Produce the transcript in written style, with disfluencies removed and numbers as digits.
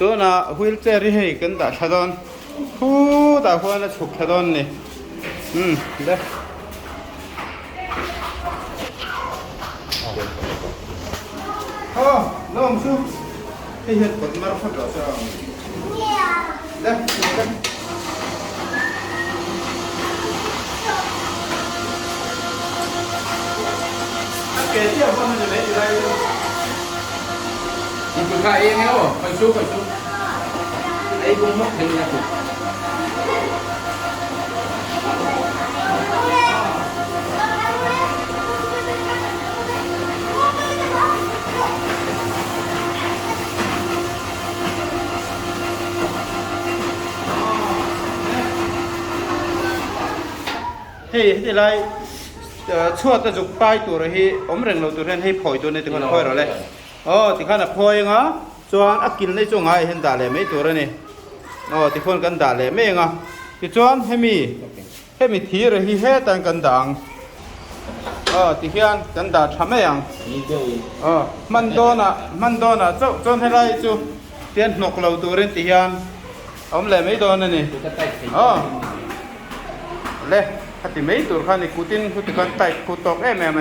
Tunah wheel chair hi hei kan dah thla dawn khutah khuan a chhuk thla dawn a ni umm le. Aw lawm chu hei hian kawt mar phawt rawh se aw le le. A ke chiah pawh a ni mai ti lai chu. Hei heti lai chhuat a zuk pai tur hi awm reng lo tur hian hei phawi tur a ni tikhan phawi rawh le. Aw tikhan a phawi anga chuan a kil nei chu ngaiah hian dah leh mai tur a ni. Aw tikhuan kan dah leh mai anga tichuan hemi hemi thir hi hetah hian kan dah ang. Aw tihian kan dah tha mai ang. Aw hman dawnah hman dawnah chauh chuan helai chu tian hnawk lo turin tihian a awm leh mai dawn a ni. Aw le khati mai tur kha a ni kutin khuti khan tight khu tawk em em a ni.